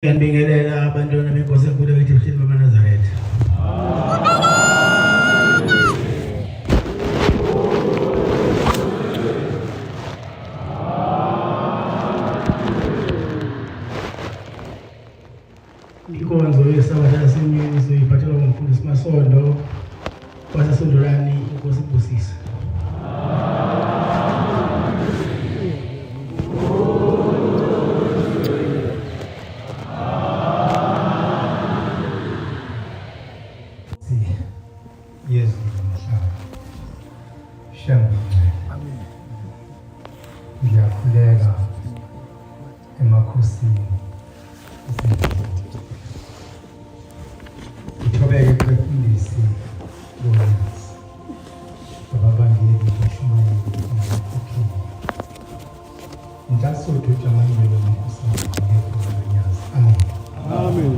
Ngiyabingelela abantwana benkosi enkulu ekithi ebuhleni bamaNazaretha. Inkonzo yeSabatha yasemini sizoyiphathelwa ngumfundisi Masondo waseSondolani, inkosi ibusise. Yezulu nomhlaba. Shembe ngcwele. Ngiyakhuleka emakhosini. Ngithobeke kubefundisi bonyazi. Ababangeli bashumayeli nabakhokheli. Ntasotho Jamangelo Makhosana Nyazi. Amen. Amen.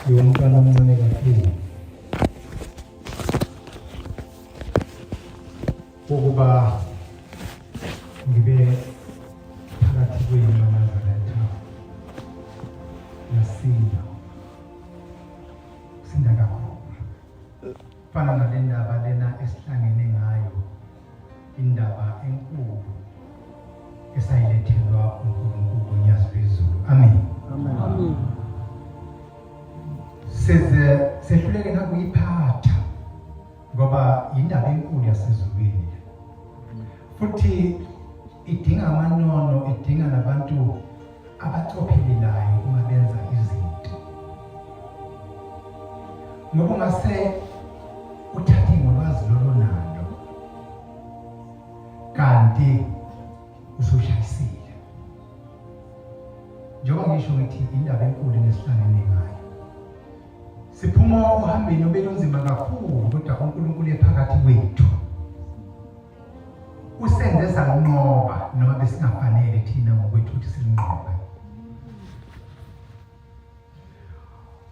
Ngiwumntwana omncane kakhulu. Ukuba ngibe phakathi kwenu maNazaretha yasinda sinda kakhulu fana nale ndaba lena esihlangene ngayo indaba enkulu esayilethelwa uNkulunkulu uNyazi lwezulu. Amen. Amen. Size sehluleke nakuyiphatha ngoba indaba enkulu yasezulwini. Futhi idinga amanono, idinga nabantu abacophelelayo uma benza izinto. Ngoba ungase uthathe ngolwazi lolonalo kanti usushayisile. Njengoba ngisho ngithi indaba enkulu nesihlangene ngayo. Siphuma ohambeni obelunzima kakhulu kodwa uNkulunkulu ephakathi kwethu. Usenze sanqoba noma besingafanele thina ngokwethu ukuthi sinqobe.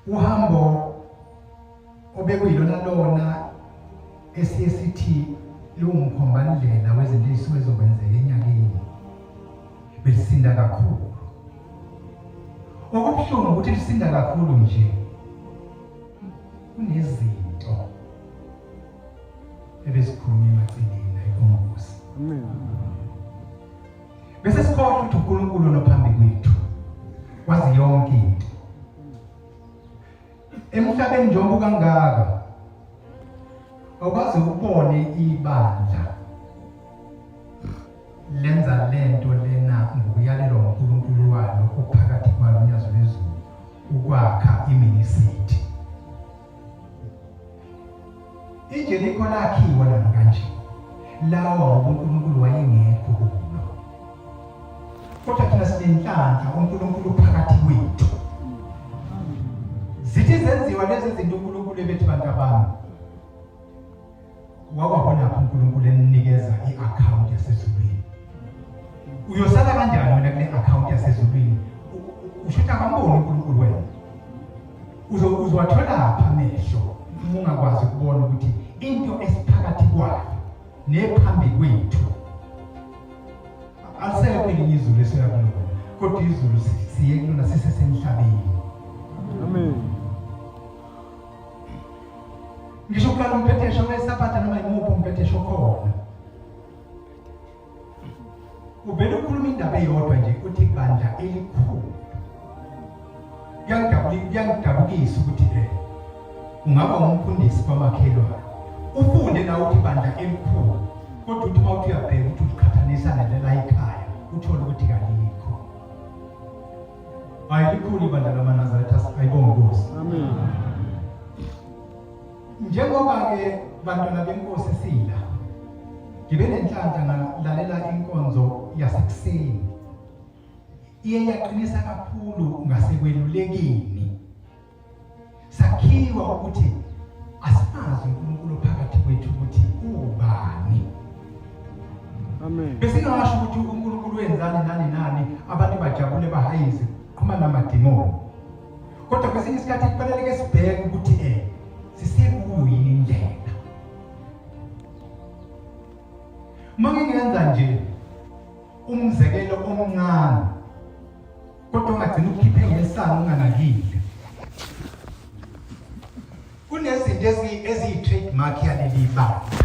Uhambo obekuyilona lona esiye sithi liwumkhombandlela wezinto ezisuke zokwenzeka enyakeni belisinda kakhulu. Okubuhlungu ukuthi lisinda kakhulu nje kunezinto ebezikhulunywa emaceleni ayibongozi. Amen. Bese sikhohlwa ukuthi uNkulunkulu onophambi kwethu wazi yonke into. Emhlabeni njengoba kangaka awukwazi ukubone ibandla lenza lento lena ngokuyalelwa uNkulunkulu walo ophakathi kwalo unyazi lwezulu ukwakha iminisiti. IJeriko lakhiwa lana kanje. Lawa ngoba uNkulunkulu wayengekho kulo. Kodwa thina sinenhlanhla uNkulunkulu phakathi kwethu. Zithi zenziwa lezi zinto uNkulunkulu ebethi bantu abami. Wakwabona uNkulunkulu eninikeza i-account yasezulwini. Uyosala kanjani wena kule account yasezulwini? Usho ukuthi akamboni uNkulunkulu wena. Uzowatholaphi amehlo uma ungakwazi ukubona ukuthi into esiphakathi kwayo nephambi kwethu alisekho elinye izulu esiya kulona kodwa izulu siye kulona sisesemhlabeni. Amen. Ngisho kuqala umbhedesho weSabatha noma yimuphi umbhedesho khona. Uvele ukhuluma indaba eyodwa nje uthi bandla elikhulu. Kuyangidabukisa ukuthi ke ungaba umfundisi kwamakhelwane. Ufunde nawe uthi bandla elikhulu kodwa uthi uma uthi uyabheka ukuthi uliqhathanisa nelela ikhaya uthole ukuthi kalikho. Hayi likhulu ibandla lamaNazaretha ayibonge Nkosi. Amen. Njengoba ke bantwana benkosi sila ngibe nenhlanhla ngalalela inkonzo yasekuseni iye yaqinisa kakhulu ngasekwelulekeni sakhiwa ukuthi asimazi uNkulunkulu phakathi kwethu ukuthi ubani. Amen. Besingasho ukuthi uNkulunkulu wenzani nani nani abantu bajabule bahayize qhuma namadimoni. Kodwa kwesinye isikhathi kufanele ke sibheke ukuthi sisekuyo yini indlela. Uma ngingenza nje umzekelo omncane. Kodwa ungagcina ukukhiphe ngesango unganakile. Kunezinto eziyi-trademark yaleli bandla.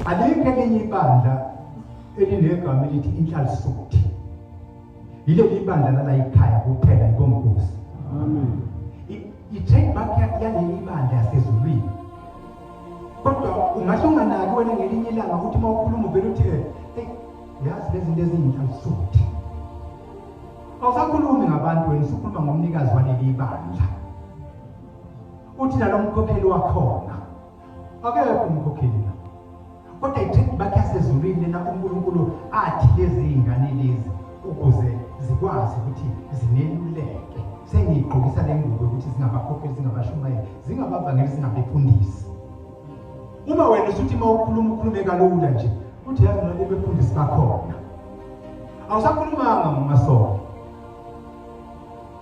Alikho elinye ibandla elinegama elithi inhlalisuthi. Yileli bandla lala ikhaya kuphela ibonkosi. Amen. I-trademark yaleli bandla yasezulwini. Kodwa ungahle unganaki wena ngelinye ilanga ukuthi uma ukhuluma uvele uthi hey yazi lezi zinto eziyinhlalisuthi. Awusakhulumi ngabantu wena usukhuluma ngomnikazi waleli bandla. Uthi nalo mkhokheli wakhona. Akekho umkhokheli la. Kodwa i-trademark yasezulwini lena uNkulunkulu athi lezi zingane lezi ukuze zikwazi ukuthi zineluleke. Sengiyigqokisa le ngubo yokuthi zingabakhokheli, zingabashumayeli, zingabavangeli, zingabefundisi. Uma wena usuthi uma ukhuluma ukhulume kalula nje, uthi yazi nalabo befundisi bakhona. Awusakhulumanga ngomasonto.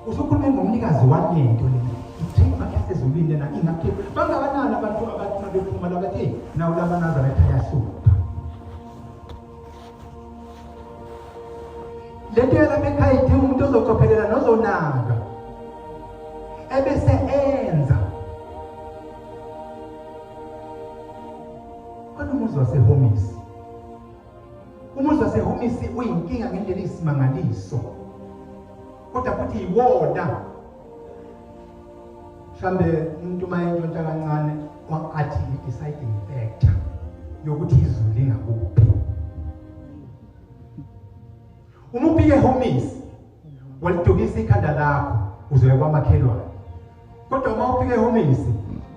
Usukhulume ngomnikazi walento lena. I-trademark yasezulwini lena ingakhipha. Bangakanani abantu abathi uma bephuma la bathi hey nawu lama Nazaretha ayahlupha. Lento yalapha ekhaya idinga umuntu ozocophelela nozonaka. Ebese enza. Khona umuzi wasehomisi. Umuzi wasehomisi uyinkinga ngendlela eyisimangaliso. Kodwa futhi yiwona mhlambe umuntu uma entshontsha kancane athi i-deciding factor yokuthi izulu lingakuphi. Uma ufike ehomisi walidukisa ikhanda lakho uzoya kwamakhelwane. Kodwa uma ufika ehomisi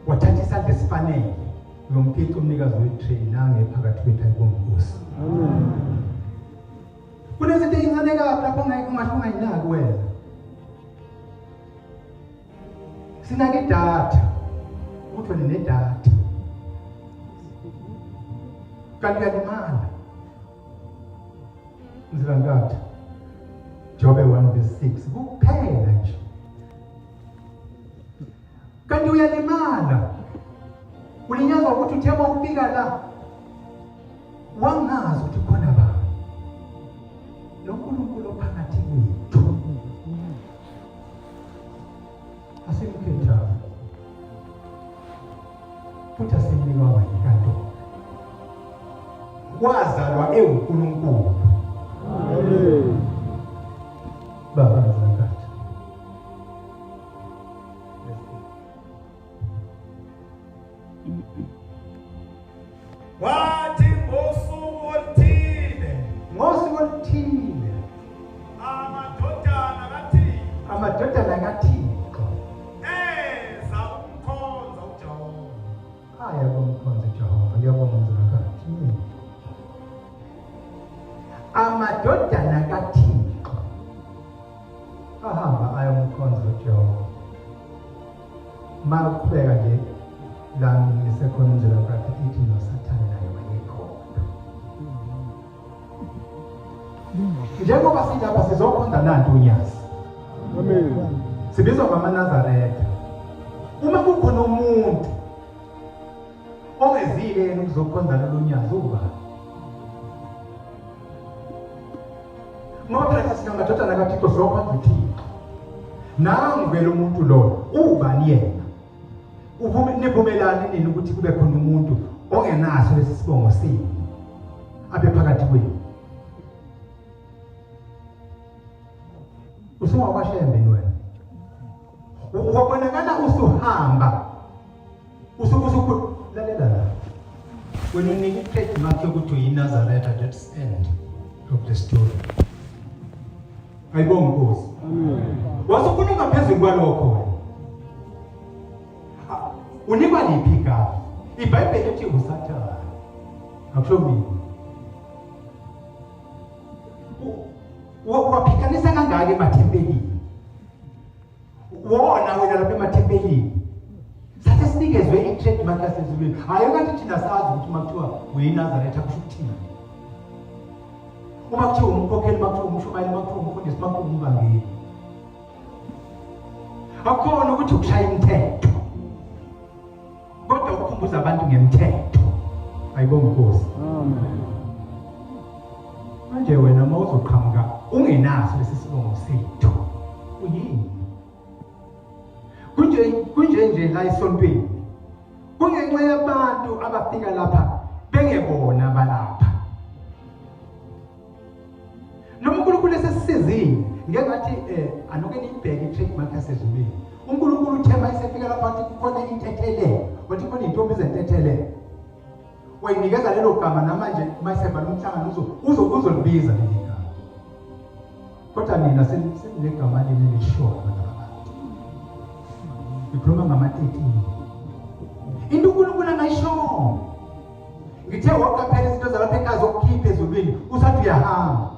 wathatha isandla esifanele uyomfica umnikazi we-tray nange phakathi kwethu ayibonga Nkosi. Amen. Kunezinto ezincane kabi lapho ungeke ungahle ungayinaki wena. Sinake idatha ukuthi wena nedatha. Kanti uyalimala. Mzilankathi Jobe 1 verse 6 kuphela nje. Kanti uyalimala. Ulinyazwa ukuthi uthe uma ufika la wangazi ukuthi khona bani. Lo nkulunkulu ophakathi kwethu asimkhethanga futhi asimnikwanga inkantolo wazalwa ewuNkulunkulu. Amen. Baba mzankathi. Wathi ngosuku oluthile, Ngosuku oluthile amadodana kaThixo amadodana kaThixo eza ukumkhonza uJehova. aya kumkhonza uJehova. Ngiyabonga mzankathi. Amadodana kaThixo ahamba ayomkhonza uJehova. Makuqhubeka nje la ngisekhona umzila wakhe ithi noSathane naye wayekhona. Njengoba silapha sizokhonza nanti unyazi. Amen. Sibizwa ngamaNazaretha. Uma kukhona umuntu ongezile yena ukuzokhonza lolu nyazi ubani? Ngoba phela singamadodana kaThixo siyokhonza uThixo. Nangu ke lo muntu lo ubani yena? Uvume nivumelane nini ukuthi kube khona umuntu ongenaso lesi sibongo senu abe phakathi kwenu? Usuwakwashembe wena. Wabonakala usuhamba usuku lalela la. Wena unika i-trademark yokuthi uyiNazaretha, that's end of the story. Ayibonge Nkosi. Amen. Wasukhuluma phezulu kwalokho wena. Ah, unikwa liphi igama? IBhayibheli lithi uSathane. Akusho mina. Waphikanisa kangaka emathempelini. Wona wena lapha emathempelini. Sathe sinikezwe i-trademark yasezulwini. Hayi kanti thina sazi ukuthi uma kuthiwa uyiNazaretha kusho ukuthini. Uma kuthiwa umkhokheli, uma kuthiwa umshumayeli, uma kuthiwa umfundisi, uma kuthiwa umvangeli. Akukhona ukuthi ukushaya imithetho. Kodwa ukukhumbuza abantu ngemithetho. Ayibonga Nkosi. Amen. Manje wena uma uzoqhamuka ungenaso lesi sibongo sethu uyini? Kunje kunje nje la esontweni. Kungenxa yabantu abafika lapha bengebona balapha. Noma uNkulunkulu esesisizile, ngeke ngathi eh anoke niyibheke i-trademark yasezulwini. uNkulunkulu uthe mayesefika lapha wathi kukhona intethelelo, wathi khona intombi zentethelelo. Wayinikeza lelo gama namanje mayesebhala umhlangano uzo uzo uzolibiza leli gama. Kodwa nina seninegama leli elishoyo abantu ababantu. Ngikhuluma ngama-13. Into uNkulunkulu angayishongo. Ngithe waqaphela izinto zalapha ekhaya zokukhipha ezulwini usathi uyahamba.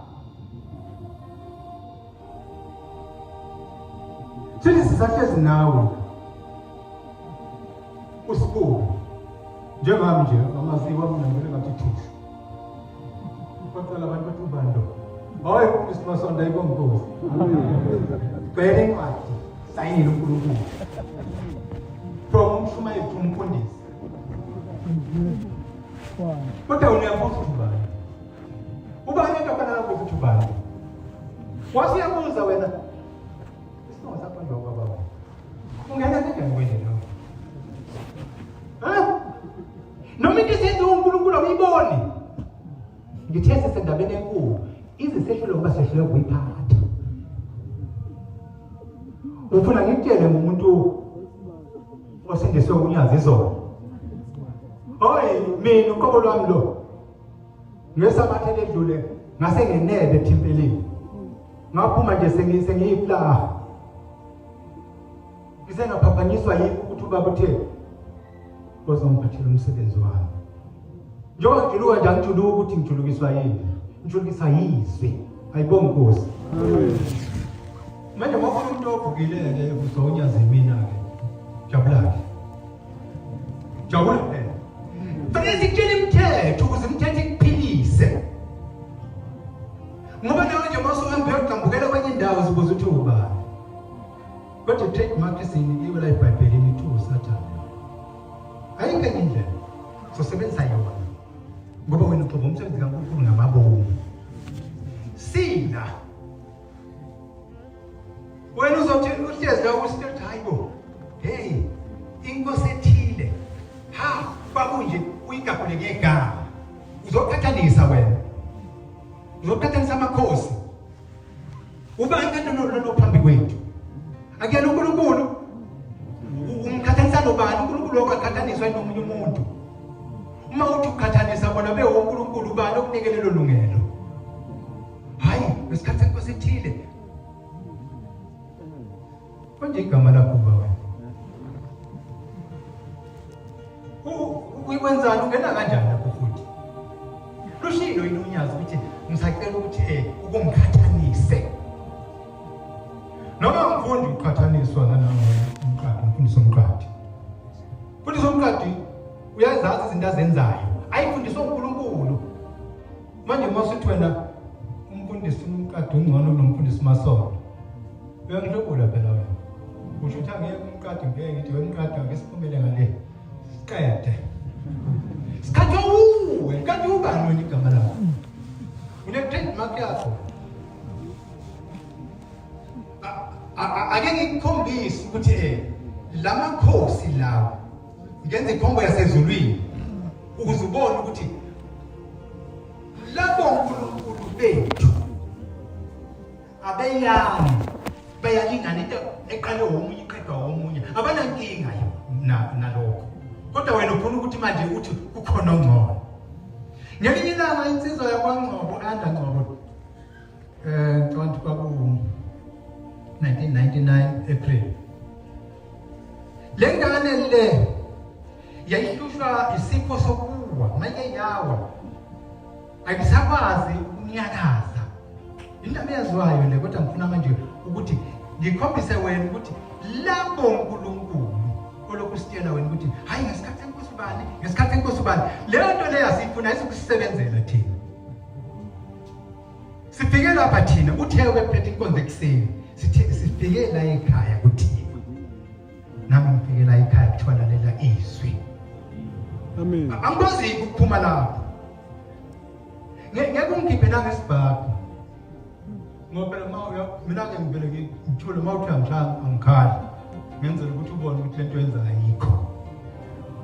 Sithi sisahlezi nawe. Usibuke. Njengami nje amaziwa mina ngivele ngathi thushu. Baqala abantu bathi ubani lo? Hayi Mfundisi Masonda ayibonga inkosi. Bheka incwadi sayinile uNkulunkulu. From umshumayeli to umfundisi. Kodwa uyabuza ukuthi ubani? Ubani into ofanele abuze ukuthi ubani? Wasiyabuza wena. Isibongo sakho nje ubaba wakho. Ungena kanjani kwenye lo? Ha? Noma into isenziwa uNkulunkulu awuyiboni. Ngithe sisendabeni enkulu, ize sehlule ngoba sehlule ukuyiphatha. Ufuna ngikutshele ngomuntu osindiswe unyazi izolo. Hoyi mina uqobo lwami lo. Ngesabatha eledlule ngase ngenebe ethempelini. Ngaphuma nje sengiyiplaha. Ngisengaphaphanyiswa yikho ukuthi ubaba uthe ozongiphathela umsebenzi wami. Njengoba ngijuluka nje angijuluki ukuthi ngijulukiswa yini. Ngijulukiswa yizwi. Ayibonge Nkosi. Amen. Manje wafuna umuntu ovukile-ke uzonyaza imina-ke. Jabula-ke. Jabula phela. Fanele sikutshele imithetho ukuze imithetho ikuphilise. Ngoba nawe nje masuhambe uyogxambukela kwenye indawo zibuza ukuthi ubani. Kodwa i-trademark esiyinikiwe la eBhayibhelini ithi uSathane. Ayikho enye indlela. Sosebenzisa yona. Ngoba wena uxova umsebenzi kaNkulunkulu ngamabomu. Sina. Wena uzothi uhlezi la usithi hayibo. Hey, inkosi ethile. Ha, kwakunje uyigabule ngegama. Uzoqhathanisa wena. Uzoqhathanisa amakhosi. Ubani kanti lolo phambi kwethu? Akuyena uNkulunkulu. Umqhathanisa nobani? uNkulunkulu wakaqhathaniswa nomunye umuntu. Uma uthi uqhathanisa bona bewuNkulunkulu ubani okunike lelo lungelo? Hayi, ngesikhathi senkosi ethile. Konje igama lakho uba wena. Uyikwenzani ungena kanjani lapho futhi? Lushilo yini unyazi ukuthi ngisacela ukuthi eh ukungiqhathanise. Noma ngifundi uqhathaniswa nalabo umqadi, umfundisi omqadi. Mfundisi omqadi uyazazi izinto azenzayo. Ayifundiswa uNkulunkulu. Manje uma usuthi wena umfundisi umqadi ungcono kunomfundisi masonto. Uyangihlubula phela wena. Usho ukuthi angeke umqadi ngeke ngithi wena umqadi ake siphumele ngale. Siqede. Sikhathi uwe, kanti ubani wena igama lakho? Une trademark yakho. Ake ngikukhombise ukuthi eh lamakhosi lawa ngenza ikhombo yasezulwini ukuze ubone ukuthi labo nkulunkulu bethu abeyami bayalingana into eqale womunye iqedwa womunye abanankinga nalokho kodwa wena ufuna ukuthi manje uthi kukhona ongcono ngelinye ilanga insizwa yakwaNgcobo anda Ngcobo eh ngicabanga ukuthi kwaku 1999 April le ngane le yayihlushwa isifo sokuwa manje yawa ayisakwazi ukunyakaza indaba eyaziwayo le kodwa ngifuna manje ukuthi ngikhombise wena ukuthi labo nkulunkulu olokhu sitshela wena ukuthi hayi ngesikhathi senkosi ubani ngesikhathi senkosi ubani leyo nto leyo asiyifuna ayizukusebenzela thina sifike lapha thina uthe ubephethe inkonzo ekuseni sithe sifike la ekhaya kuthiwa nami ngifike la ekhaya kuthiwa lalela izwi Amen. Angikwazi ukuphuma lapho. Ngeke ungikhiphe nangesibhabhu. Ngoba phela uma uya mina ke ngivele ngithule uma uthi angishaya angikhali. Ngenzela ukuthi ubone ukuthi lento yenza ayikho.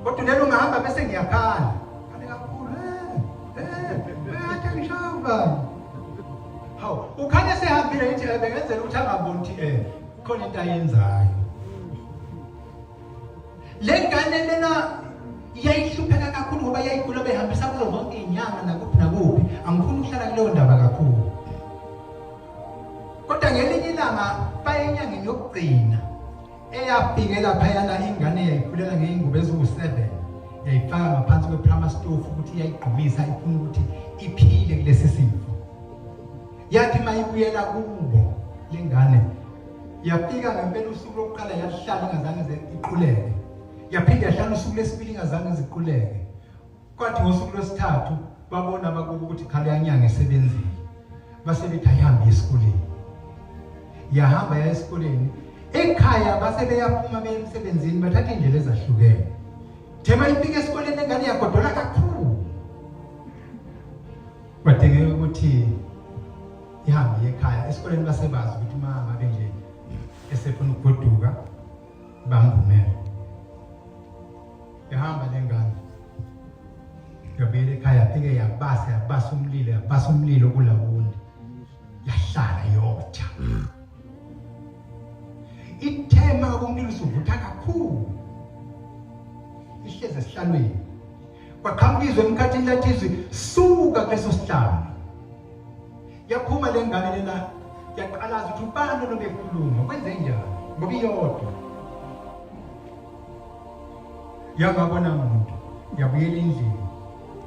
Kodwa lelo ungahamba bese ngiyakhala. Khale kakhulu. Eh, eh, athi angishaya ubani. Hawu, ukhanye sehambile ngithi bengenzela ukuthi angaboni ukuthi khona into ayenzayo. Le ngane lena yayihlupheka kakhulu ngoba yayigula behambisa kuzo zonke iy'nyanga nakuphi nakuphi. Angifuni ukuhlala kuleyo ndaba kakhulu. Kodwa ngelinye ilanga baye enyangeni yokugcina eyafike laphayana ingane yayikhulela ngey'ngubo eziwu-7 yayifaka ngaphansi kwe-prama stove ukuthi iyayigqumisa ifuna ukuthi iphile kulesi sifo. Yathi uma ibuyela kubo le ngane yafika ngempela usuku lokuqala yahlala ingazange ize iquleke yaphinde yahlala usuku lwesibili ingazange iziquleke kwathi ngosuku lwesithathu babona abakubo ukuthi cha leyanyanga isebenzile base bethi ayihambe esikoleni yahamba ya esikoleni ekhaya base beyaphuma beye emsebenzini bathatha indlela ezahlukene thema ifika esikoleni lengane yagodola kakhulu kwadingeka ukuthi ihambe iye ekhaya esikoleni basebazi ukuthi uma ngabe nje esefuna ukugoduka bamvumele yahamba le ngane yabuyela ekhaya yafike yabasa yabasa umlilo yabasa umlilo kulawundi yahlala yotha ithema umlilo usuvutha kakhulu ihlezi esihlalweni kwaqhamuka izwi emkhathini lathi izwi suka kuleso sihlalo yaphuma le ngane lena yaqalaza ukuthi ubani lo bekhuluma kwenze njani ngoba iyodwa yangabona muntu yabuyela endlini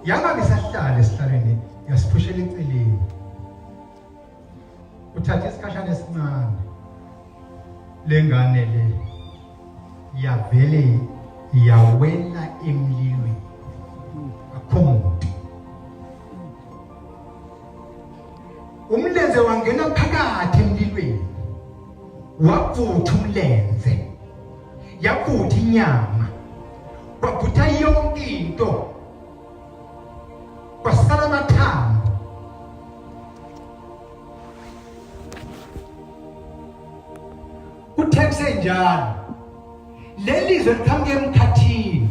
yangabe isahlala esihlalweni yasiphushela eceleni uthatha isikhashana esincane lengane le yavele yawela emlilweni akho muntu umlenze wangena phakathi emlilweni wavutha umlenze yavutha inyama kwavutha yonke into kwasala amathambo kuthe kusenjalo leli zwe liqhamuke emkhathini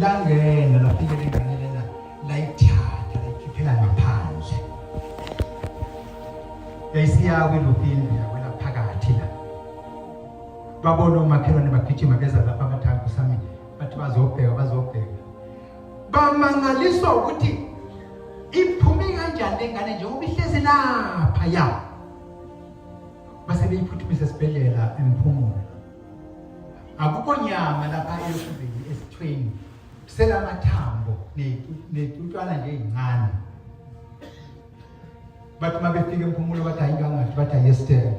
langena lafike lengane lena layithatha layikhiphela ngaphandle yayisiyawa elupini yawela phakathi la babona omakhelwane bagijima beza lapha abathangi kusami bathi bazobheka bazobheka bamangaliswa ukuthi iphume kanjani lengane njengoba ihlezi lapha ya base beyiphuthumisa esibhedlela emphumulo akukho nyama lapha eyokuveli esithweni kusela amathambo ney'tutwana nje ey'ncane bathi uma befika emphumulo bathi ayingangathi bathi ayesitele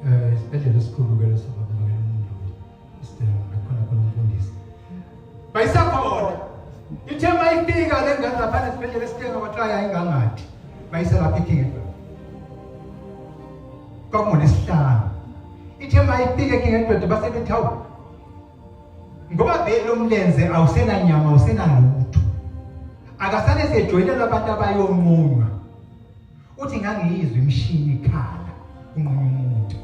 um eh, isibhedlela esikhulu-ke leso bakumakela umuntu isitele nakhona khona umfundisi bayisakhona ithe uma ifika le ngane laphana esibhedlela esithenga kwathiwa ayingangathi bayisa lapha iking edward kwakungolwesihlanu ithe uma ifika eking edward base bethi hawu ngoba vele umlenze awusenanyama awusenalutho akasale sejoyinela abantu abayonqunywa uthi ngangiyizwa imishini ikhala unqunywa umuntu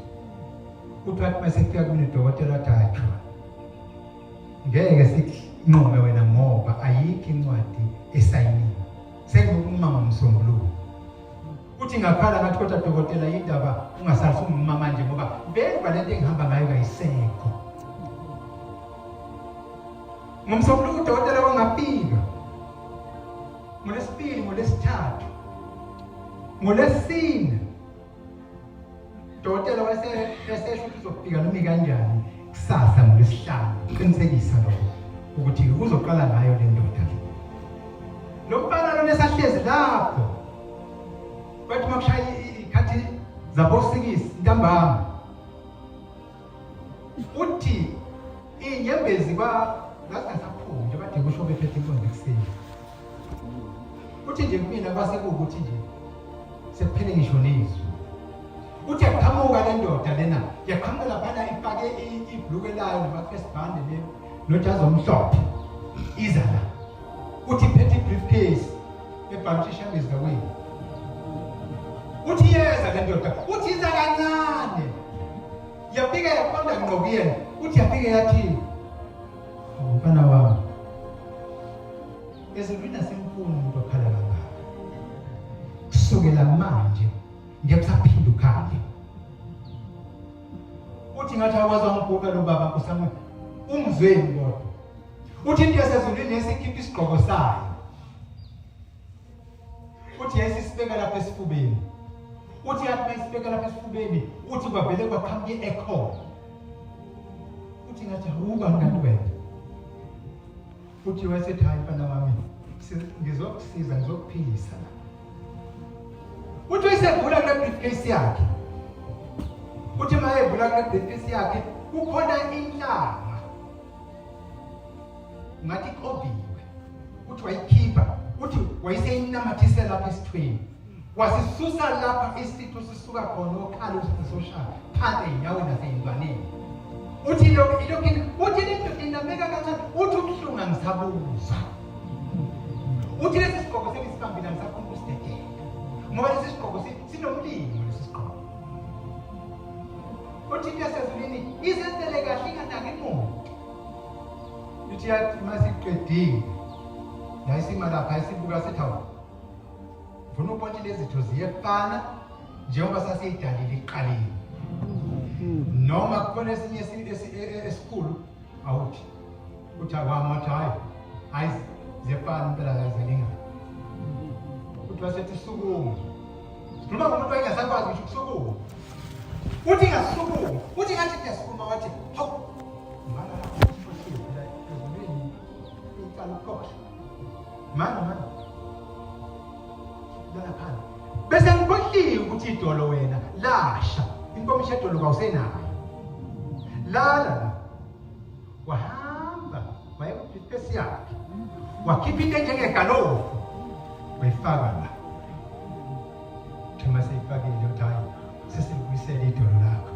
uthi wathi uma sefika kumina udokotela wathi hhayi ngeke sikunqume wena ngoba ayikho incwadi esayiniwe sengiyokunquma ngomsombuluko uthi ngakhala ngathi kodwa dokotela indaba ungasali sunguma manje ngoba vele kwalento engihamba ngayo kayisekho ngomsombuluko udokotela wangafika ngolwesibili ngolwesithathu ngolwesine Dokotela wayesesho ukuthi uzofika noma ikanjani kusasa ngolwesihlanu qinisekisa lokho ukuthi uzoqala ngayo le ndoda le. Lo mfana lona esahlezi lapho bathi uma kushaya ikhathi zabosikisi ntambama uthi iy'nyembezi zazingasaphumi nje bade kusho bephethe inkonzo ekuseni uthi nje kumina kwase kuwukuthi nje sekuphele ngisho nezwi uthi yaqhamuka le ndoda lena yaqhamuka laphana ifake ibhluke layo nama-first band le nojazi omhlophe iza la uthi iphethe i-briefcase Ibhalo ukuthi Shembe is the way. Uthi yeza le ndoda, uthi iza kancane. Yafika yaqonda ngqo kuyena, uthi yafika yathi mfana wami ezulwini asimfuni umuntu okhala kangaka. Kusukela manje ngeke usaphinda ukhale. Uthi ngathi akwazi wangiguqa lo baba nkosi ungizweni kodwa. Uthi into yasezulwini yesikhipha isigqoko sayo. Uthi yayisisibeka lapha esifubeni. Uthi yathi mayisibeka lapha esifubeni, uthi kwavele kwaqhamuka i-echo. Uthi ngathi awubani kanti wena? Uthi wayesethi hayi mfana wami, ngizokusiza ngizokuphilisa la. Uthi wayesevula kule briefcase yakhe. Uthi mayevula kule briefcase yakhe kukhona inhlama. Ngathi iqoviwe. Uthi wayikhipha, uthi wayeseyinamathisela lapha esithweni. Wasisusa lapha isitho sisuka khona okhala usoshaya phansi ey'nyaweni nasey'ntwaneni. Uthi lokhu ilokhu uthi lento inameka kancane uthi ubuhlungu angisabuzwa. Uthi lesi sigqoko sengisibambile angisakhona ukusidedela. Ngoba lesi sigqoko sinomlingo lesi sigqoko. Uthi into yasezulwini izenzele kahle inganaki muntu. Ithi yathi masiqedile yayisima lapha isibuka sithi hawu Ngifuna ukubona ukuthi lezi zitho ziyefana njengoba sasiyidalile ekuqaleni. Noma kukhona esinye esikhulu awuthi uthi akwami wathi hayi hayi ziyefana impela ziyalingana. Uthi wasethi sukuma. Sikhuluma ngomuntu wayengasakwazi ngisho ukusukuma. Uthi ngasukuma, uthi ngathi ngiyasukuma wathi hawu mana lapho phela ezulwini iqala ukukhohlwa. Mana mana. Lala phansi. Bese ngikhohliwe ukuthi idolo wena lasha. Inkomishi yedolo kawusenayo. Lala la. Wahamba waya kubriefcase yakhe. Wakhipha into enjengegalofu. Wayifaka la. Thema seyifakile uthi hayi sesilibuyisele idolo lakho.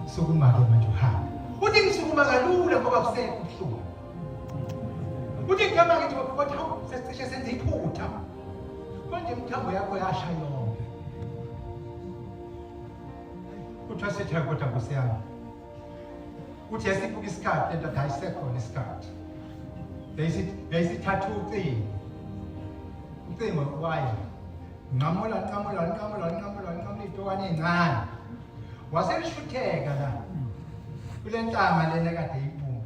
Sukuma-ke manje uhambe. Uthi ngisukuma kalula ngoba kusekho ubuhlungu. Uthi ngihamba ngithi kodwa hawu sesicishe senze iphutha. Manje imithambo yakho yasha yonke. Uthi wasethi hayi kodwa Nkosi yami. Uthi yasibuka isikhathi lento athi ayisekhona isikhathi. Yayisithatha ucingo. Ucingo wayo. Nqamula nqamula nqamula nqamula nqamula itokwane encane. Waselishutheka la. Kule nhlanga lena kade iphuma.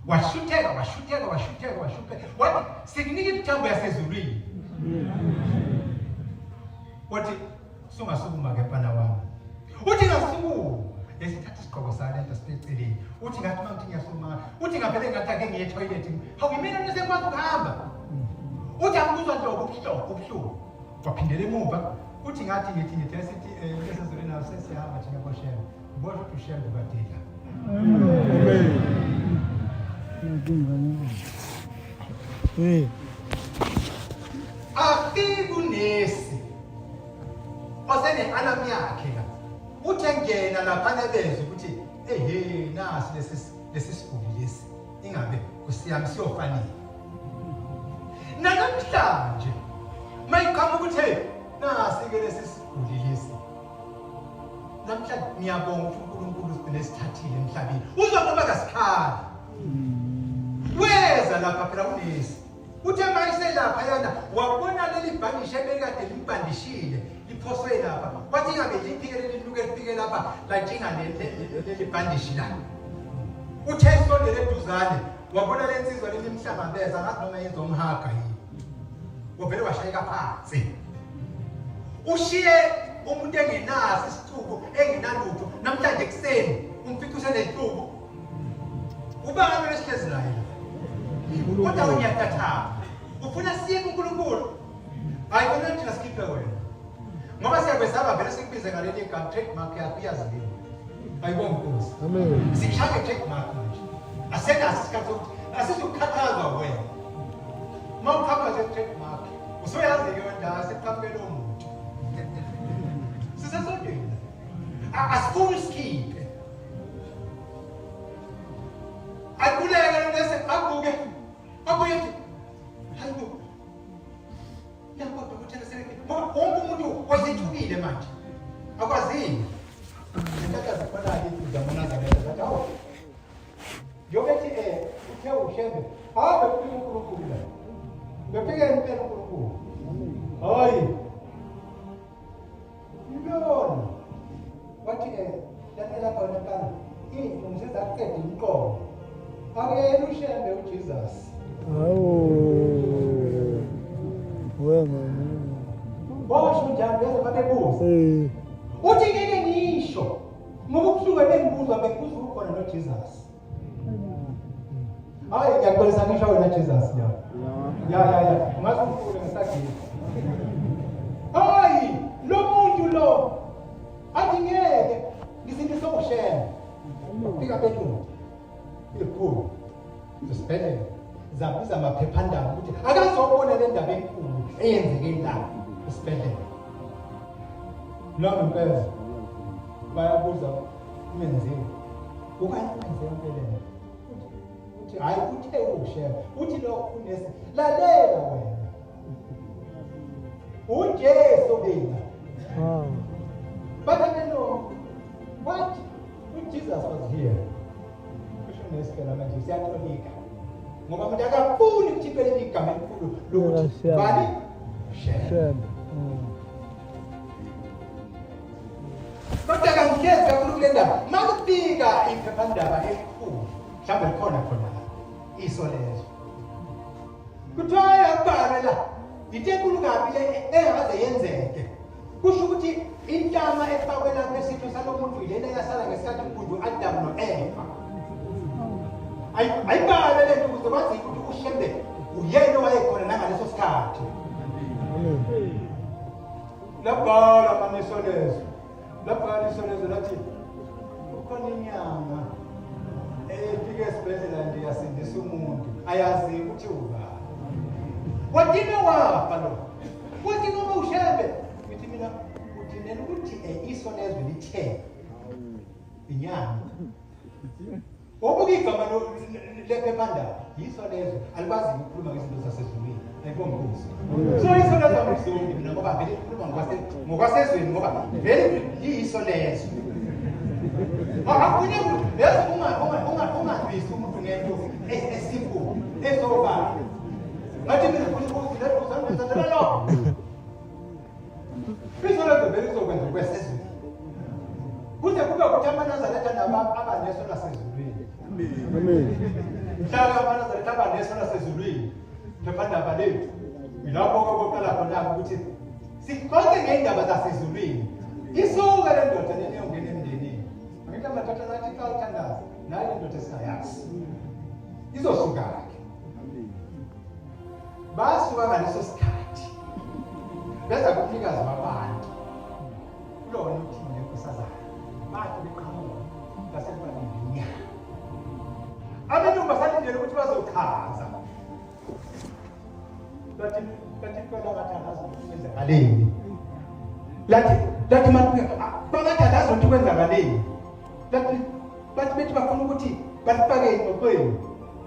Washutheka washutheka washutheka washutheka. Wathi sikunika imithambo yasezulwini. Wathi sungasukuma ke mfana wami. Uthi ngasukuma. Esithatha isigqoko sale nto sibeceleni. Uthi ngathi uma ngithi ngiyasukuma. Uthi ngavele ngathi ake ngiye etoilet. Hawu yimina mina sengikwazi ukuhamba. Uthi angikuzwa nhlobo ubuhlungu ubuhlungu. Waphindela emuva. Uthi ngathi ngithi ngithi esithi eh esezulwini naso sesihamba thina koshela. Ubona ukuthi ushembe badela. Amen. Hey. Afika unesi osene alarm yakhe la. Uthe ngena lapha nebezwe ukuthi ehe nasi lesi lesi siguli lesi ingabe kusiyami siyofanele. Namhlanje mayiqhamuka ukuthi hey nasi ke lesi siguli lesi Namhlanje ngiyabonga ukuthi uNkulunkulu usigcine sithathile emhlabeni. Uzwa ngoba kasikhali. Weza lapha phela unesi. Uthe mayiselapha yana wabona leli bhandishi ebekade limbandishile liphoswe lapha. Wathi ingabe liphike leli luke lifike lapha latshinga leli bhandishi la. Uthe esondele eduzane wabona le nsizwa leli mhlangabeza ngathi noma yenza umhaga yini. Wavele washayeka phansi. Ushiye umuntu engenaso isicubu engenalutho namhlanje ekuseni umfica usenesicubu ubani lesihlezi naye kodwa unyatathama ufuna siye kuNkulunkulu hayi kona thina sikhiphe wena ngoba siyakwesaba vele sikubize ngaleli gama trademark yakho iyaziwa ayibonge inkosi amen sikushaya trademark manje asenaso isikhathi sokuthi asizukukhathazwa wena uma uqhamuka nje trademark usuyazi-ke wena sekuqhamuke lowo muntu sisesontweni asifuni sikhiphe aquleke bese abuke abuye athi hayibo nakodwa. uShembe. Hayi befika uNkulunkulu la. Befika impela uNkulunkulu. Hayi. Lona wathi ke lalela khona mfana iy'nhlungu sezakuqeda imiqondo. Akuyena uShembe uJesus. Hawu. Wena. Washo njalo beze babebuza. Eh. Uthi ngeke ngisho ngoba ubuhlungu ebengibuzwa bengibuzwa ukhona noJesus. Hayi ngiyaxolisa ngisho wena Jesus ya. Ya ya ya, ungaze ufule ngisagila. Hayi, lo muntu lo athi ngeke ngisindise uShembe. Fika belungu. Ikhulu. Isibhedlela zabiza amaphephandaba ukuthi akazobona le ndaba enkulu eyenzeke la esibhedlela. Lo ngempela bayabuza umenziwa. Ukani wenze yonke le nto? Uthi hayi uthe uShembe. Uthi lo unesi lalela wena. UJesu mina. Ah. But I don't know what when Jesus was here. Kusho unesi phela manje siyatolika. Ngoba umuntu akafuni ukuthi impela igama elikhulu lokuthi Yeah, bani Shembe. Shembe. Mm. Kodwa kangihlezi kakhulu kule ndaba. Makufika iphephandaba elikhulu, mhlawumbe likhona khona la, iSolezwe. Kuthiwa yakubhalwe la, into enkulu kabi le engakaze yenzeke. Kusho ukuthi intama efakwe lapha esitho salo muntu yilena eyasala ngesikhathi umuntu u-Adam no-Eva. Ayibhalwe le nto ukuze kwaziwe ukuthi uShembe uyena owayekhona nangaleso sikhathi. Amen. Labhala mane iSolezwe. Labhala iSolezwe lathi kukhona inyanga efike esibhedlela nje yasindisa umuntu ayazi ukuthi ubani. Wadine wafa lo. Wathi noma uShembe ngithi mina udinela ukuthi iSolezwe lithe inyanga. Wabuka igama lephephandaba yiSolezwe alikwazi ukukhuluma ngezinto zasezulwini. Ayibonge Nkosi. So iSolezwe angizongi mina ngoba vele likhuluma ngokwasezweni ngoba vele liyiSolezwe. Akufuneki yazi ungalwisi umuntu ngento esimple esobala. Ngathi mina futhi uzandlela lo. ISolezwe vele lizokwenza okwesezweni. Kuze kube ukuthi amaNazaretha nabo abaneso lasezulwini. Amen. Mhlawumbe amaNazaretha abaneso lasezulwini. Phephandaba lethu. Yilapho kokuqala khona ukuthi sixoxe ngey'ndaba zasezulwini. Isuke le ndoda lena iyongena emndenini. Angithi amadoda nathi xa uthandaza, nayo le ndoda esingayazi. Izosuka-ke. Basuka ngaleso sikhathi. Beza kumnikazi wabantu. Kulona uthini lenkosazana. Bathi beqhamuka base kubalinde inyanga. Abelungu basalindele ukuthi bazochaza. Bathi bathi impela bathi angazi ukuthi kwenzakaleni. Lathi lathi bangathi angazi ukuthi kwenzakaleni. Lathi bathi bethi bafuna ukuthi balifake engxoxweni.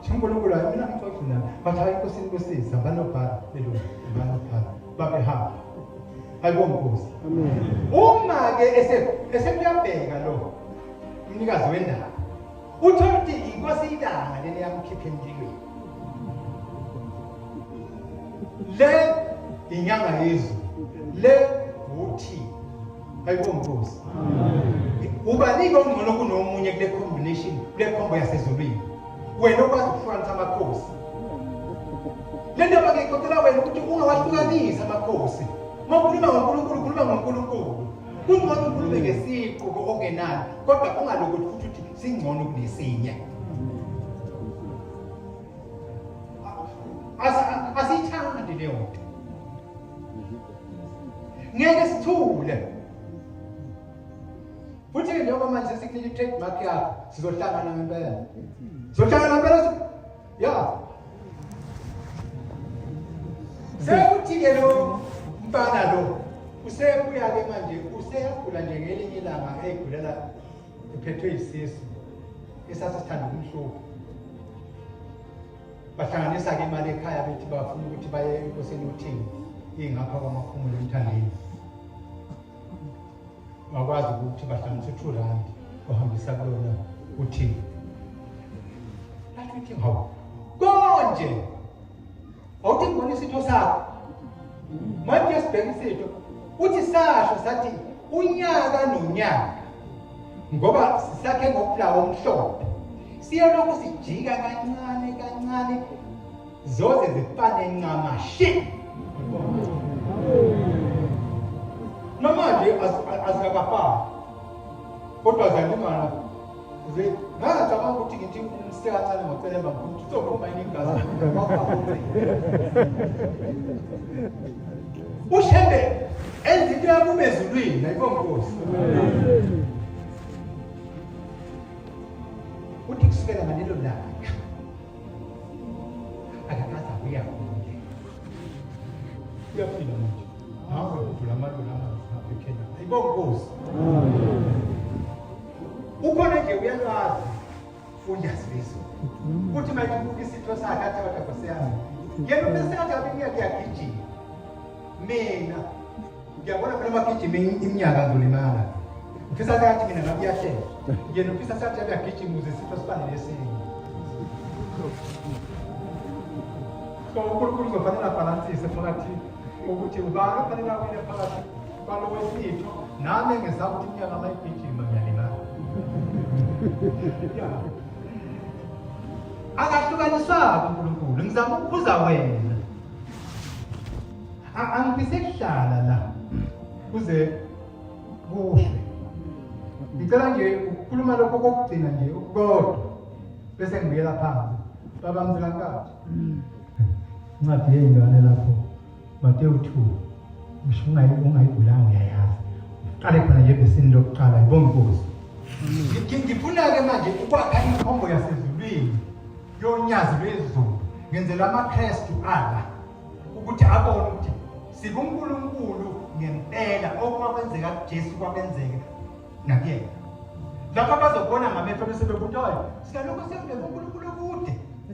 uNkulunkulu hayi mina ngixoxe nami. Bathi hayi inkosi inkosi banobhala belungu banobhala babehamba. Ayibonge Nkosi. Amen. Uma ke esekuyabheka lo umnikazi wendaba uthola ukuthi inkosi ilanga leli yamkhipha emlilweni. Le inyanga yezulu. Le uthi ayibonge Nkosi. Ubanike ongcono kunomunye kule combination kule combo yasezulwini. Wena okwazi ukuhlukanisa amakhosi. Le ndaba ngiyixoxela wena ukuthi ungawahlukanisi amakhosi. Uma ukhuluma ngoNkulunkulu ukhuluma ngoNkulunkulu. Kungcono ukhulume ngesiqu okungenani kodwa ungalokothi futhi uthi singcono kunesinye. Asiyithandi leyo nto. Ngeke sithule. Futhi njengoba manje sesikunika i-trademark yakho sizohlangana ngempela. Sizohlangana ngempela. Ya. Sekuthi-ke lo mfana lo usebuya-ke manje useyagula nje ngelinye ilanga eyigulela ephethwe yisisu esasesithanda ukumhlupha. Bahlanganisa-ke imali ekhaya bethi bafuna ukuthi baye enkosini uthini ingapha kwamakhumulo emthandeni. Bakwazi ukuthi bahlanganise u-2 rand ohambisa kulona uthini. Lathi uthi hawu. Konje awuthi ngibona isitho sakho. Manje sibheka isitho. Uthi sasho sathi unyaka nonyaka ngoba sisakhe ngokuflawa omhlophe. Siyalokhu sijika kancane kancane zoze zifane ncamashi. Namanje azikakafani kodwa ziyalingana. Ngacabanga ukuthi ngithi umseka kancane ngocelemba ngifuna ukuthi uzophuma yini igazi. UShembe enza into yakuba ezulwini ayibonga Nkosi. Uthi kusukela ngalelo langa akakaze abuya kuye. Uyaphila manje. Hawu uvula amalula amanzi ngapha eKenya. Ayibonga Nkosi. Ukhona nje uyalwazi unyazi lwezulu. Uthi manje ubuka isitho sakhe athi kodwa Nkosi yami. Yena ubesengathi ngabe iminyaka iyagijima. Mina ngiyabona phela magijima iminyaka ngizolimala. Ngifisa sengathi mina ngabe uyahlela. Yena ufisa sengathi ngabe uyagijima ukuze isitho sifane nesinye. So uNkulunkulu uzofanele abhalansise phakathi ukuthi ubani ofanele awine phakathi kwalo wesitho nami engesaba ukuthi iminyaka uma igijima ngiyalimala. Yeah. Akahlukaniswanga uNkulunkulu, ngizama ukukhuza wena. Angifise kuhlala la kuze kuhle. Ngicela nje ukukhuluma lokho kokugcina nje ukukodwa bese ngibuyela phansi. Baba Mzilankathi. Incwadi yey'ngane lapho Mateyu 2 ngisho ungayivulanga uyayazi. Uqale khona nje evesini lokuqala ngibonga inkosi. Ngifuna-ke manje ukwakha inkhombo yasezulwini yonyazi lwezulu ngenzela amaKristu ala ukuthi abone ukuthi sikuNkulunkulu ngempela okwakwenzeka kuJesu kwakwenzeka nakuyena. Lapho abazobona ngamehlo bese bebuthi hayi sikalokhu siyabheka uNkulunkulu okude.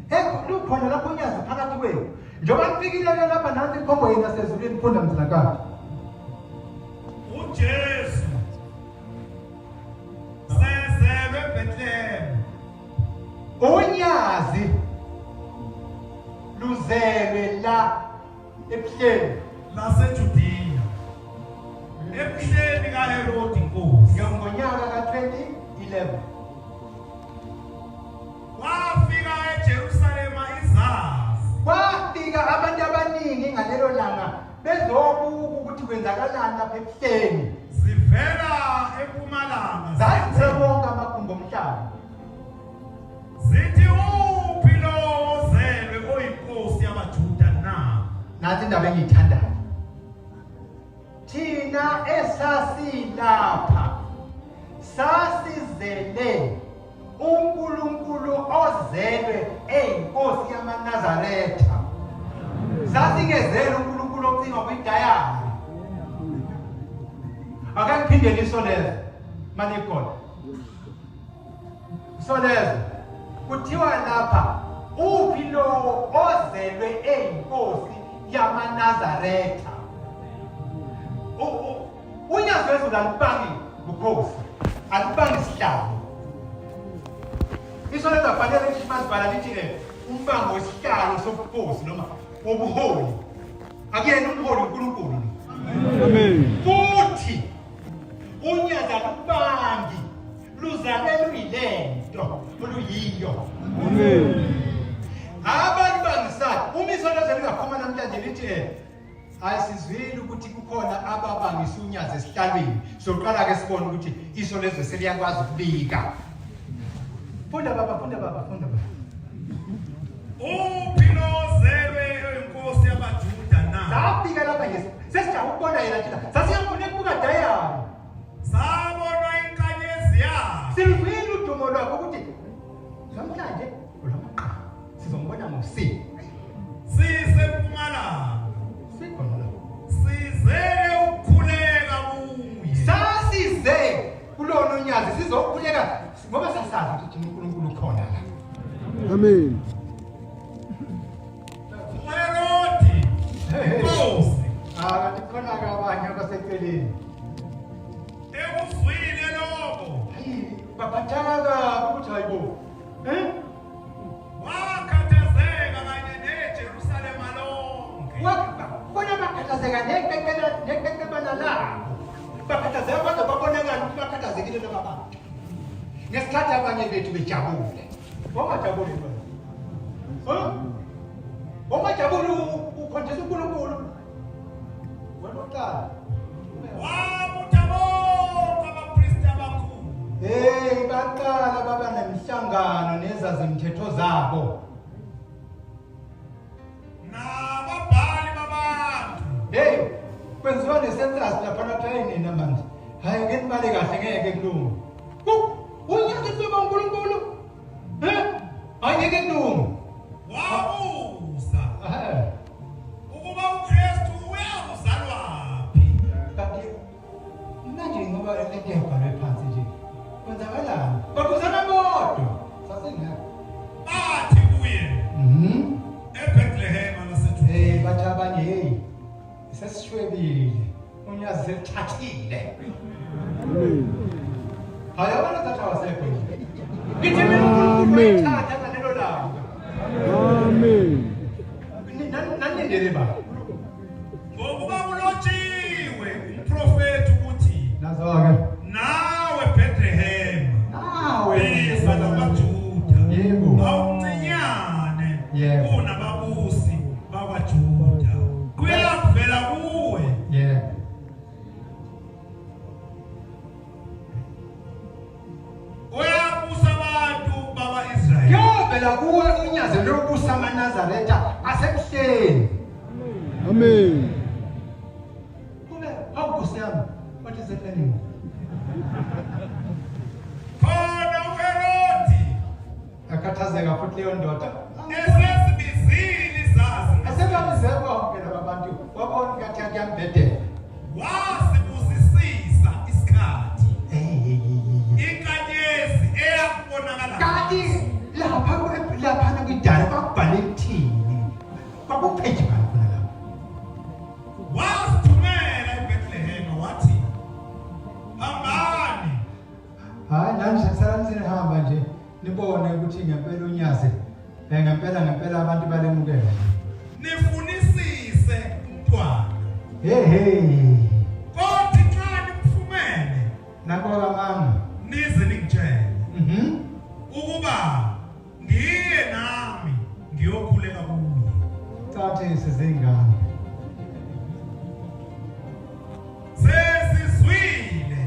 Hey lukhona lapho unyazi phakathi kwenu. Njengoba nifikile-ke lapha nansi inkhombo yenu yasezulwini funda mzilakazi. UJesu sezelwe eBethlehem. Unyazi luzelwe la ebuhleni laseJudiya ebuhleni kaHerodi inkosi ngonyaka ka-2011. Wafika eJerusalema izazi. Kwafika abantu abaningi ngalelo langa bezobuka ukuthi kwenzakalani lapha ebuhleni. Zivela empumalanga. Zazithe wonke amagumbi omhlaba. Zithi uphi lo ozelwe oyinkosi yabaJuda na? Nathi indaba engiyithandayo. Thina esasilapha sasizele uNkulunkulu ozelwe eyinkosi yamaNazaretha. Sasingezele uNkulunkulu ocingwa kwidayari. Ake ngiphinde lisoleze manikhona. Soleze kuthiwa lapha uphi lowo ozelwe eyinkosi yamaNazaretha? Unyazi lwezulu alubangi bukhosi, alubangi sihlalo. Isolezwe afanele lithi masibhala lithi eh umbango wesihlalo sobukhosi noma wobuholi. Akuyena umholi uNkulunkulu lo. Amen. Futhi unyazi alubangi luzalwe luyilento oluyiyo. Amen. Abantu bangisathi uma isolezwe lingaphuma namhlanje lithi eh Hayi sizwile ukuthi kukhona ababangisa unyazi esihlalweni. Soqala ke sibone ukuthi iso lezwe seliyakwazi ukubika. Funda baba, funda baba, funda baba. Uphi lo ozelwe oyinkosi yabaJuda na? Safika lapha nje sesijaha ukubona yena thina. Sasiyambona ekubuka dayari. Sabona inkanyezi yakhe. Siluzwile udumo lwakhe ukuthi namhlanje ulamaqhawe. Sizombona ngosi. Sisempumalanga. Sikhona lapho. Sizele ukukhuleka kuye. Sasize kulona unyazi sizokhuleka ngoba sasazi ukuthi thina uNkulunkulu ukhona la. Amen. UHerodi inkosi Ah kanti khona ke abanye abaseceleni. ekuzwile lokho Hayi baphatheka kabi ukuthi hayibo. Eh? wakhathazeka kanye Ngesikhathi abanye bethu bejabule. Wangajabuli wena. Huh? Wangajabuli ukhonjisa uNkulunkulu. Wena uqala. Wabutha bonke abapristi abakhulu. Hey, baqala baba nemihlangano nezazimthetho zabo. Nababhali babantu. Hey, kwenziwa ne-census lapha kuthiwa nina manje. Hayi ngeke nibale kahle ngeke kulunge. Ku unyaka soba uNkulunkulu. Eh? Hayi ngeke kulunge. Wabuza Eh. ukuba uKristu uyakuzalwaphi. Kanti manje ngoba lento yabhalwe phansi nje. Kwenzakalani? Babuzana bodwa. Sasingekho. Bathi kuye eBethlehema laseJudiya. Hey bathi abanye hey sesishwebile. Unyazi selithathile. Amen. Hayi abantu thatha wasekho nje. Ngithi mina uNkulunkulu Amen. wayithatha ngalelo langa. Amen. Nanilindele ba? Ngokuba kulotshiwe umprofethi ukuthi Nazo-ke. nawe Bethlehem Nawe. izwe lakwaJuda Yebo. awumncinyane Yebo. kunababusi bakwaJuda kuyavela kuwe Yebo. uyabusa abantu bakwa-Israyeli. Kuyovela kuwe unyazi lokubusa amaNazaretha asebuhleni. Amen. Kube hawu Nkosi yami, what is happening? Khona uHerodi Akhathazeka futhi leyo ndoda. esesibizile izazi Asebabize bonke laba bantu wabona ngathi kuyambhedela. wasibuzisisa isikhathi Hey hey hey. inkanyezi eyakubonakala Kanti lapha laphana kwidala kwakubhale kuthini? Kwakupheji bani khona lapho? Wasithumela eBethlehem wathi hambani Hayi nani salani sinihamba nje nibone ukuthi ngempela unyazi ngempela ngempela abantu balemukela. Nifunisise umntwana. Hey hey. Kodwa nxa nimfumene Nako kamanga. nize ningitshele ukuba ngiye nami ngiyokhuleka kuye. Cathi sizingane. Sesizwile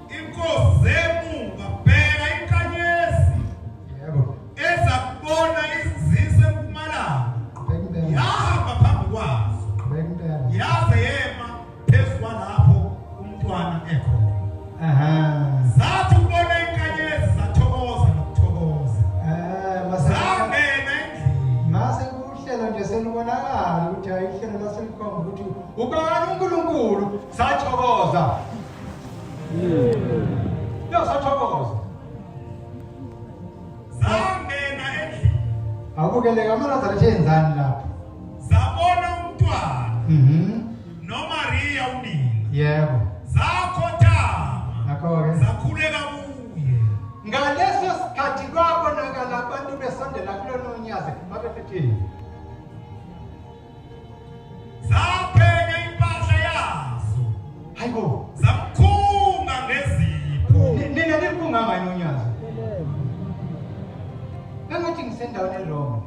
inkosi zemuka bheka inkanyezi Yebo. ezakubona izise empumalanga Qhubeka impela. yahamba phambi kwazo Qhubeka impela. yaze yema phezu kwalapho umntwana ekhona. Aha. Zathi ukubona inkanyezi zathokoza nokuthokoza. Mase Zangena endlini. mase kuhlelo nje selibonakala ukuthi hayi ihlelo laselikhomba ukuthi ubani uNkulunkulu sathokoza. Yo sathokoza. Zangena endlini. Awukeleka amaNazaretha enzani lapho? Zabona umntwana noMaria unina. Yebo. Zakhothama. Ngakho-ke Zakhuleka kuye. ngaleso sikhathi kwabonakala abantu besondela kulona unyazi babefithini. Zaphenya impahla yazo. Hayibo. Zamkhunga ngezipho. Nina nilibunganga yini unyazi? Engathi ngisendaweni e-wrong.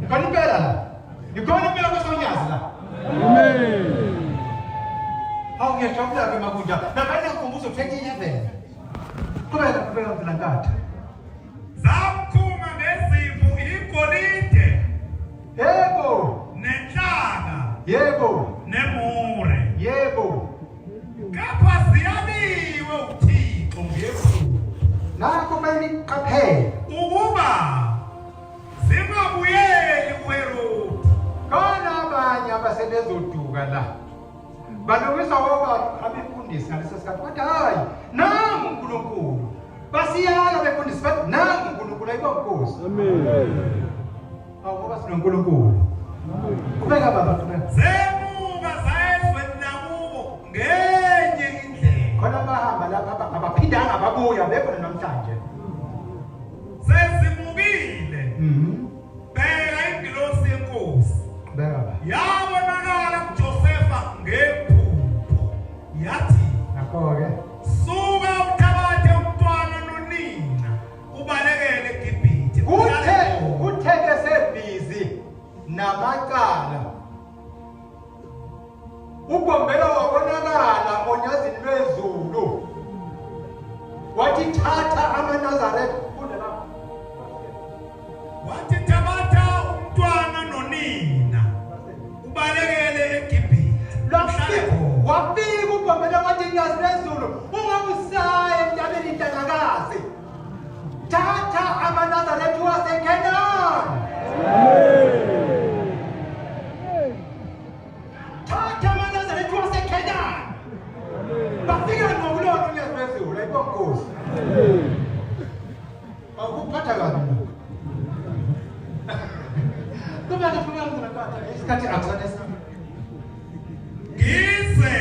Ikhona impela la. Ikhona impela kwesonyazi la. Amen. Hawu ngiyajabula-ke makunja. Lapha ngiyakhumbuza uthenga i-11. Qhubeka qhubeka mntlantatha. Zamkhunga ngezipho igolide Yebo. nenhlaka Yebo. nemure. Yebo. Kepha ziyaliwe uThixo ngephupho Nakho kumele niqaphele. ukuba zingabuyeli kuHerodi. Khona abanye abasebezoduka la. Balungiswa ngoba abefundisi ngaleso sikhathi bathi hayi nangu uNkulunkulu. Basiyala befundisi bathi nangu uNkulunkulu ayibo Nkosi. Amen. Awu ngoba sinoNkulunkulu. Qhubeka baba qhubeka. Zemuka zayezweni lakubo ngenye indlela. Khona bahamba lapha abaphindanga babuya bekhona namhlanje. Sezimukile bheka ingilosi yenkosi Qhubeka baba. yabonakala kuJosefa ngephupho yathi Nakho-ke suka uthabathe umntwana Namacala. Ugombela wabonakala onyazini lwezulu. Wathi thatha amaNazaretha funda lapho. Wathi thabatha umntwana nonina ubalekele eGibhithe. Uhlale khona. Wafika uGombela wathi nyazi lwezulu ungabusaya entabeni intanakazi. Thatha amaNazaretha waseKhenani. Thatha amaNazaretha waseKhenani. Bafika ngokulona unyazi lwezulu ayibonkosi. Awukuphatha kabi lokho. Kuba ngifuna ngizakwathi isikhathi akusane sami. Ngize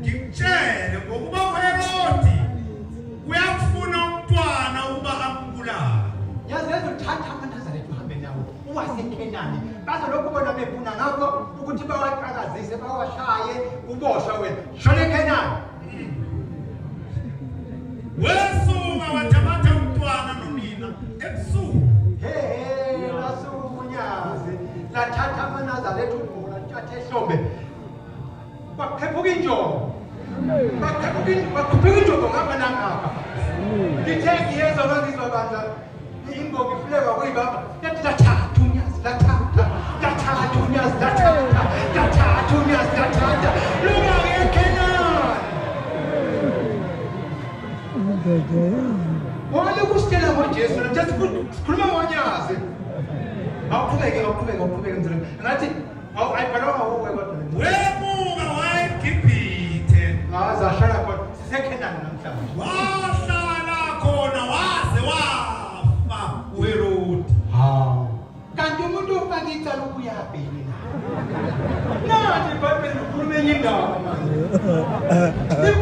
ngikutshele ngokuba uHerodi uyakufuna umntwana ukuba ambulale. Yazi lezo thatha amaNazaretha uhambe nawo uwaseKhenani. Bazolokhu bona befuna ngakho ukuthi bawaqakazise bawashaye uboshwe wena. Shona eKhenani. Wesuka wathabatha umntwana nonina ebusuku. He he lasuka unyazi lathatha amaNazaretha ubhola lathatha ehlombe. Kwaqhephuka injongo. Kwaqhephuka kwaqhuphuka injongo ngapha nangapha. Ngithe ngiyezwa ngangizwa bandla imbongi ifuleka kuyibamba yathi lathatha unyazi lathatha lathatha unyazi lathatha lathatha unyazi lathatha lungake eKhenani. Wale kusitshela ngoJesu na just sikhuluma ngonyazi. Awuqhubeke awuqhubeke awuqhubeke mzalwane. Ngathi awu ayibhalwanga wuwe kodwa. Wemuka wayeGibhithe. Ngaze ahlala khona siseKhenani namhlanje. Wahlala khona waze wafa uHerodi. Hawu. Kanti umuntu ofaka icala ubuyaphi yini na? Nathi iBhayibheli likhuluma enye indaba manje.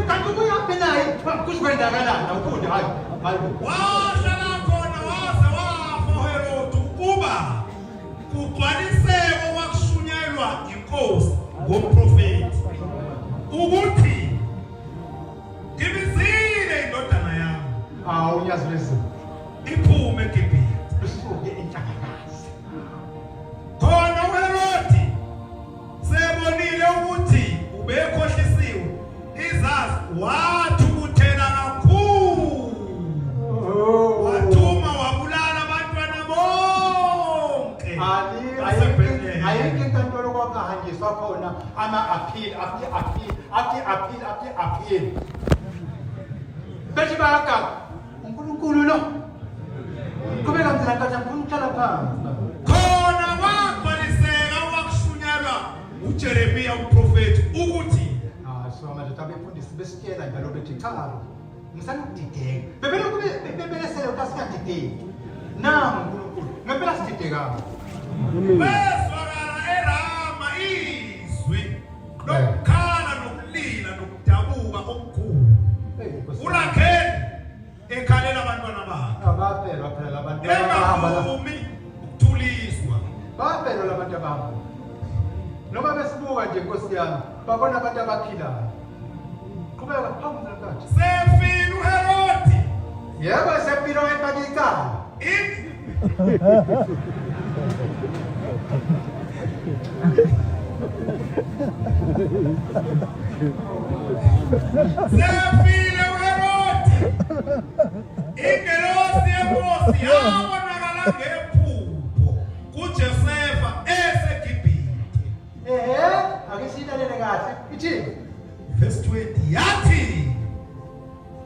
Kanti ubuyaphi naye? Kusho kwenzakalani? Awufunde hayi. Hayi. Wahlala khona waze wafa uHerodi ukuba kugcwaliseke okwakushunyayelwa inkosi ngomprofethi ukuthi ngibizile indodana yami Hawu unyazi lwezulu. iphume eGibhithe. Lusuke enhlangakazi. Khona uHerodi sebonile ukuthi ubekhohlisiwe izazi wathukuthela kakhulu wathuma wabulala abantwana bonke baseBethlehem. Ayikho inkantolo kwakuhanjiswa khona ama-appeal after appeal after appeal after appeal. Bethi bayaganga. uNkulunkulu lo. Qhubeka mzila nkathi angifuni ukuhlala phansi. Khona kwagcwaliseka okwakushunyelwa uJeremiya umprofethi ukuthi Ah so manje abefundisi besitshela njalo bethi cha ngisana ukudideka. Bebelokhu bebelesele ukuthi asingadideki. Nangu uNkulunkulu. Ngempela sididekanga. Kwezwakala eRama izwi lokukhala nokulila nokudabuka okukhulu. URakheli ekhalela abantwana bakhe. Abafelwa phela labantu abahamba la. Engavumi ukuthuliswa. Bafelwa labantu abahamba. Noma besibuka nje Nkosi yami, babona abantu abaphilayo. Qhubeka phambi nkathi. Sefile uHerodi. Yebo sefile wayefaka icala. Sefile uHerodi. Ingelosi yenkosi yabonakala ngephupho kuJosefa eseGibhithe. Ehhe, ake siyilalele kahle. Ithini? Verse 20 yathi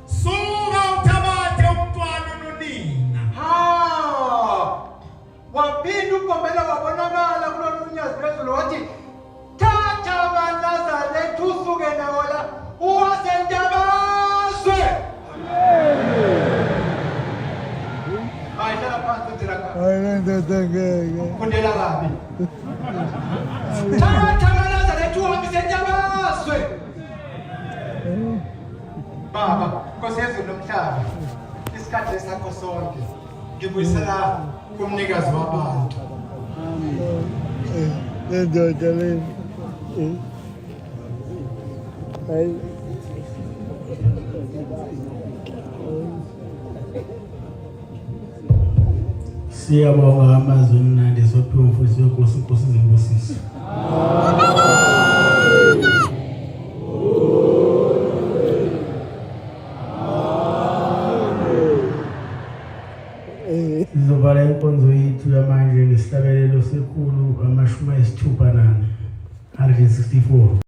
Suka uthabathe umntwana nonina. Ha! Waphinda uGombela wabonakala kulolu unyazi phezulu wathi thatha amaNazaretha usuke nawo la uwasentabazwe. Hayi hlala phansi uthi la. Hayi le ndoda ngeke. Fundela kabi. Thatha amaNazaretha uhambise entabazwe. Baba, Nkosi yezulu nomhlaba, isikhathi esakho sonke ngibuyisela kumnikazi wabantu. Le ndoda le. Hayi. Siyabonga amazwi amnandi sophiwe umfundisi wenkosi, inkosi izibusise. Sizovala inkonzo yethu yamanje ngesihlabelelo sekhulu amashumi ayisithupha nane, 164.